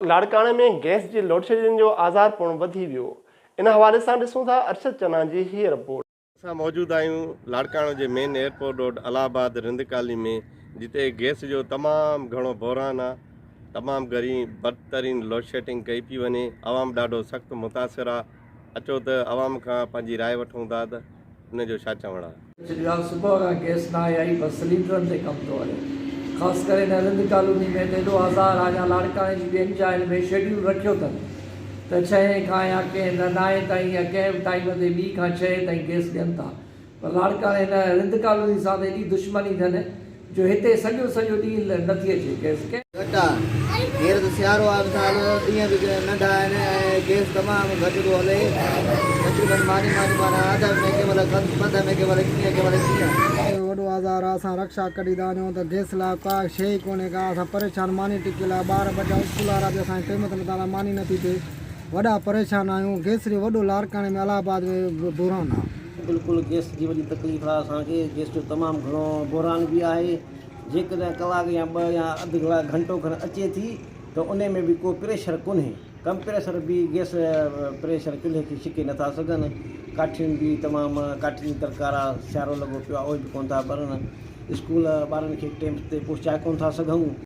لاڙڪاڻي ۾ گئس جي لوڊشيڊنگ جو آزار پڻ وڌي ويو. ان حوالي سان ڏسون ٿا ارشد چنا جي هيء رپورٽ. اسان موجود آهيون لاڙڪاڻو جي main airport road Allahabad Rind colony ۾ جتي گئس جو تمام گهڻو بحران آ تمام گهري بدترين لوڊشيڊنگ ڪئي پئي وڃي عوام ڏاڍو سخت متاثر آ اچو ته عوام کان پنهنجي راء وٺون ٿا ته ان جو ڇا چوڻ آ. ڇڏيو آ صبح کان گئس ناهي آئي بس سلينڊرن تي ڪم ٿو هلي خاص ڪري هن رند ڪالوني ۾ ته ايڏو آزار آ يا لاڙڪاڻي جي ٻين جاين ۾ شيڊيول رکيو اٿن ته ڇهين کان يا ڪنهن نائين تائين يا ڪنهن به ٽائيم تي ٻي کان ڇهين تائين گئس ڏين ٿا پر لاڙڪاڻي هن رند ڪالوني سان ته ايڏي دشمني اٿن جو هتي سڄو سڄو ڏينهن نٿي اچي گئس ڪنهن. گهٽ آ هينئر ته سيارو آ مثال ڏينهن به ننڍا آهن ۽ گئس تمام گهٽ ٿو هلي تقريبن ماني ماني معنيٰ اڌ ۾ ڪنهن مهل پنڌ ۾ ڪنهن مهل ڪيئن ڪنهن مهل ڪيئن. وڏو آزار آ اسان رڪشا ڪڍي ٿا وڃون ته گئس لاء ڪا شيء ئي ڪونهي ڪا اسان پريشان ماني ٽڪي لاء ٻار ٻچا اسڪول وارا به اسان کي ٽيم تي نٿا هلائن ماني نٿي ٿئي وڏا پريشان آهيون گئس جو وڏو لاڙڪاڻي ۾ الله آباد ۾ بحران آ. بلڪل گئس جي وڏي تڪليف آ اسان کي گئس جو تمام گهڻو بحران به آهي جيڪڏهن ڪلاڪ يا ٻه يا اڌ ڪلاڪ گهنٽو کن اچي ٿي ته انهي ۾ به ڪو پريشر ڪونهي ڪمپريسر به گئس پريشر چلهي کي ڇڪي نٿا سگهن ڪاٺين به تمام ڪاٺين جي ترڪار آ سيارو لڳو پيو آ اهي به ڪونه ٿا ٻرن اسڪول ٻارن کي ٽيم تي پهچائي ڪونه ٿا سگهون.